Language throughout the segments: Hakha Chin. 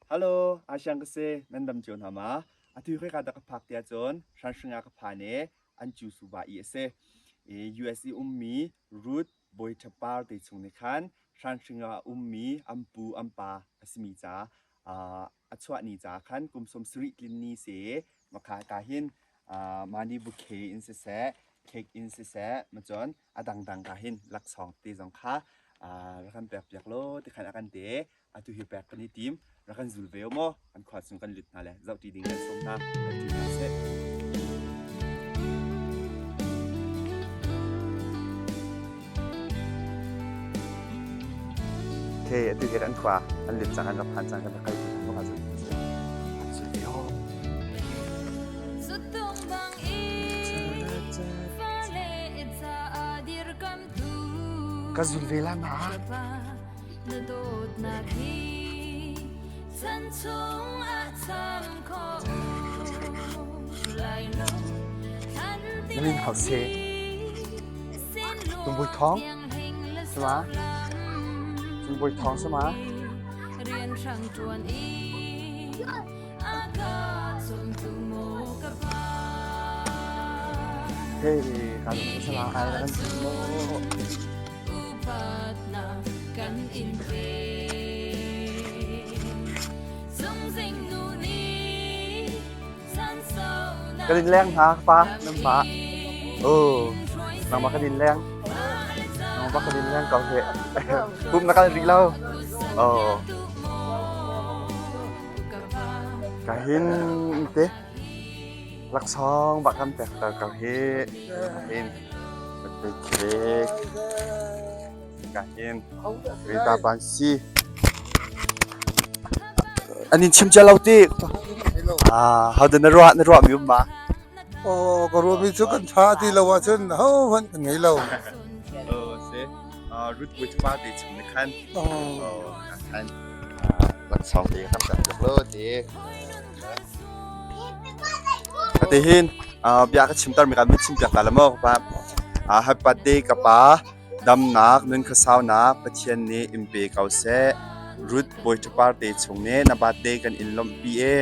Hello, Asiang ka si. Nan dam cio hna ma? Atu hi ka dah ka phak tiah cun Hranhring ah ka phan i an cu suva i a si. I US i ummi Ruth Bawi Ṭha Par te chung nih khan Hranhring ah a ummi an pu an pa a simi ca a chuah ni ca khan kum 70 tlin ni si makha ka hin money bouquet in siseh cake in siseh macun a dangdang ka hin laksawng te zong kha rak kan pek piak law ti khan a kan te. Atu hi pek kan i tim. Rak kan zul ve u maw? Kan khua chung kan lut hna le zohṭi ding kan sawm hna. Kan ṭi hna seh. Okay, atu hi kan khua kan lut cang, kan rak phan cang, kan rak kal ti hna maw zul zul ve ho. Ka zul ve la ma. Na dawtnak hi chan chung ah cham khawh lai lo. Na min hau se. Tumbuai thawng. Sama. Tumbuai thawng sama. Rian hrang ṭuan i a ka cawmtu maw ka pa. Hey, kan sama ai kan mo. Upatnak kan in pek. Zungzing nu nih Kan in leng hna pa nan pa. Oh, nangmah kan in leng. Nangmah kan in leng ko he. Pum na kal rih lo. Oh. Ka hin te laksawng bak kan pek ter ko hi. Ka hin. Cake. Ka hin. Rita Bansi. An in chim cia lo ti. Ah, how na ruah na ruah mi um ma? Oh, ka ruahmi cu kan ṭha ti lo ahcun hohmanh kan ngei lo. Oh, si. Ruth Buit pa te chung ni khan. Oh. Khan. Laksawng te kan tak tuk lo ti. Ati hin bia ka chimter mi kan mun chim piak ta la maw pa. Happy birthday ka pa. Damnak nun khuasaunak Pathian nih in pe ko seh. Ruth Bawiṭhapar te chung nih na birthday kan in lawmhpi e.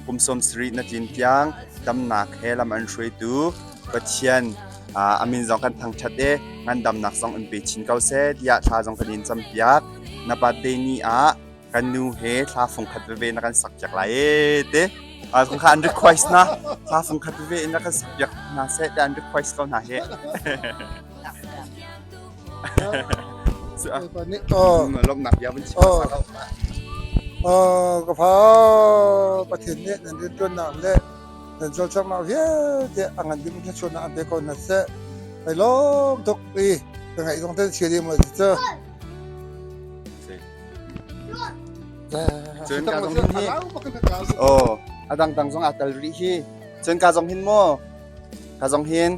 Kum 70 na tlin tiang damnak he lam an hruaitu Pathian a min zong kan thangṭhat e. Ngandamnak zong in pe chin ko seh tiah thla zong kan in campiak. Na birthday ni ah kan nu he thla fungkhat veve na kan sak piak lai e te. Kong kha an request na thla fungkhat veve in na kan sak piak hna seh te an request ko hna he. Lawmhnak bia vun chim hmasa ko. Ka fa Pathian nih nan rianṭuannak le nan cawlcanghnak vialte a ngan bik thluachuahnak an pe ko hna seh. Kai lawm tuk i ka ngaih zong ten chia ding cu. Cun ka zong hin hi oh a dangdang zong aa tel rih hi. Cun ka zong hin maw Ka zong hin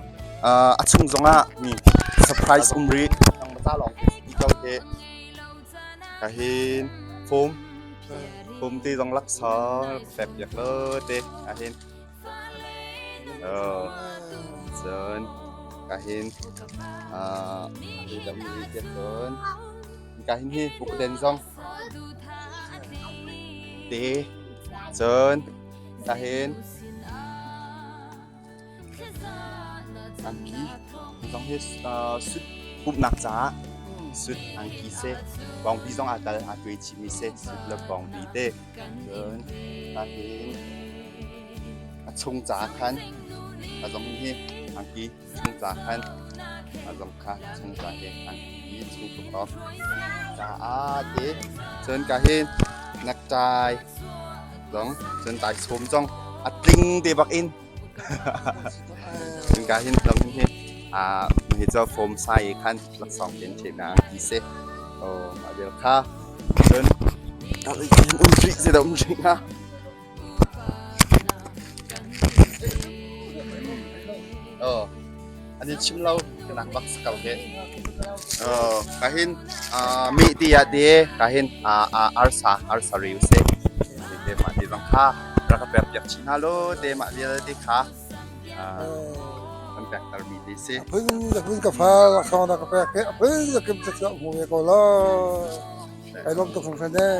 a chung zongah mi surprise um rih. Nang lawng te si ko te. Ka hin phum phum ti zong laksawng pek piak lo te ka hin. Oh. Cun ka hin uh dam rih tiah cun ka hin hi bukden zong te cun ka hin Angki zong hi sut pumhnak caah sut angki seh bawngbi zong aa tel aa tuai chihmi seh sut le bawngbi te cun ahhin a chung caah khan a zong hi angki chung caah khan a zong kha chung caah hi angki chung tuk awk caah te cun ka hin necktie zong cun taisawm zong a tling te bak in ka hin zong hi a hi cho form sai khan laksawng ten the na ti se o ma bel kha cun um ri se da um ri na Oh, an in chim lo nak bak si ko he. Oh, ka hin mi ti ya te ka hin arsa arsa riu se. Te ma ti zong kha rak ka pek piak chin hna lo te ma vialte kha kan pek tar mi te si. Phun phun ka fa laksawng da ka pek ke phun kim cha mu ve ko lo. Ai lom tuk hringhran e.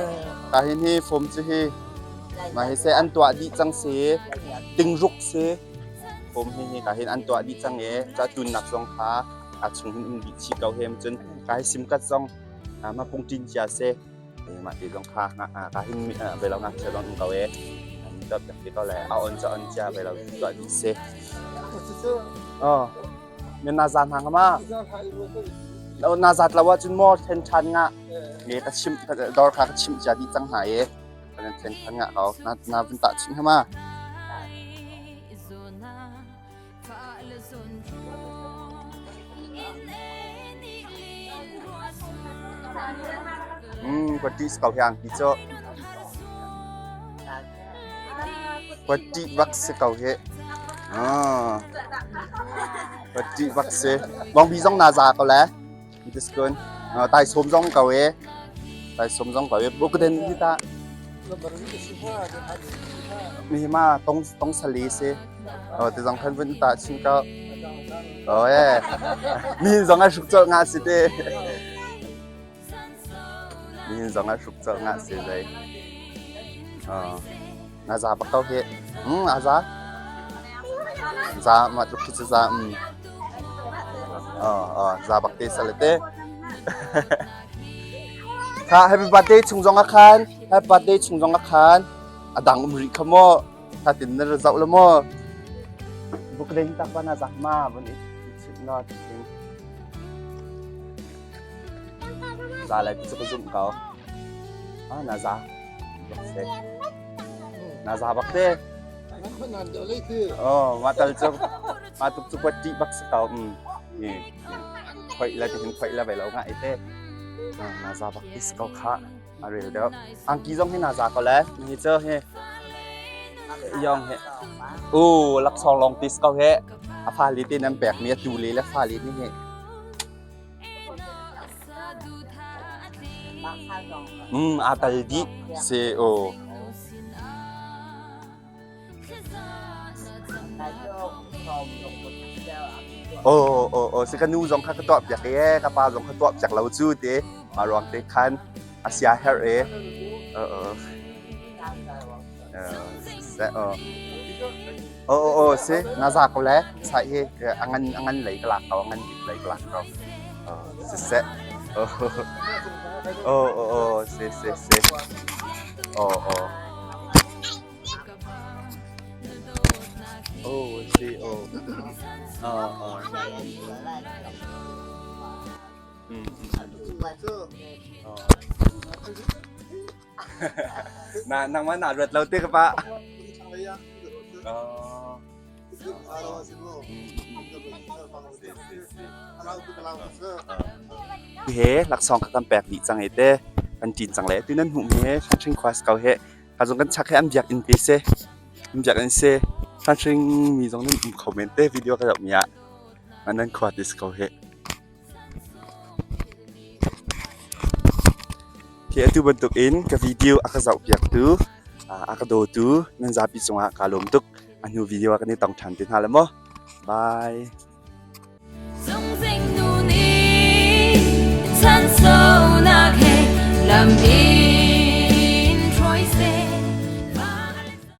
Ka hin hi fom chu hi. Mah hi seh an tuah dih cang si. Tingruk si. Hom hi hi ka hin an tuah dih cang i ca tunnak zong kha a chung hin um dih chih ko hem cun ka hi sim kat zong ma pung tin cia si. Mah ti zong kha ka hin ve lo ngakchia zong um ko e. An tuah piak ti ko le a on ca on cia ve lo tuah dih si. Oh. Men na za hna ma? Na zat lo ahcun maw thlen ṭhan nga me ka chimh dawr kha ka chimh cia dih cang hna i kan thlen ṭhan nga ko na na vun tah chih ma? Ka ṭih ko hiang hi cu. Ka ṭih bak si ko hi. Ka ṭih bak si. Bawngbi zong naa za ko le. Diskun. Taisawm zong ko e. Taisawm zong ko e. Bukden hi ta. Mi ma tong tong sali si. Oh, ti zong khan vun ta chin ko. Oh e. Mi zong a hruk col nga si te. Nihin zong ah hruk colh ngah si zei. Na za bak ko hi. A za. Za ma tluk khi cu za. Za bak te sale te. Kha happy birthday chung zong ah khan happy birthday chung zong ah khan a dang um rih kha maw kha tin na zoh le maw bukling tak ba na zak ma vun i chim na tin Za lai ti cu ka zumh ko. Ah, na za. Bak se. Na za bak te. Oh, ma tal cu ma tuk cu kwa ṭih bak si ko. Ni. Khoi la ti hin khoi la ve lo nga ite. Na za bak ti si ko kha. A rel deuh. Angki zong hi na za ko le. Ni cu hi. Yong he. U laksawng long ti si ko he. A fa li te nan pek mi a tu le le fa li ni he. Aa tal dih si aw. Aw aw aw si ka nu zong kha ka tuah piak e ka pa zong kha tuah piak lo cu te mah ruang te khan a sia herh e. Aw aw. Aw. Aw aw aw si na za ko le sai hi a ngan a ngan lei ka lak ko a ngan bik lei ka lak ko. Siseh. Aw aw aw si si si. Aw aw. Aw si aw. Aw aw. Na nangmah naa ruat lo te ka pa. He laksawng kha kan pek dih cang i te kan ṭin cang le tu nan hmuh mi he Hranhring khua si ko he ka zong kan chak he an biakinn te si an biakinn si Hranhring mi zong nan um kho men te video ka zoh mi ah nan khua te si ko he. Hi atu bantukin ka video a ka zohpiaktu, a ka dawtu nan zapi cungah kaa lawm tuk. A hnu video ah kan i tong ṭhan te hna la maw. Bye. Chan so nak he lam i.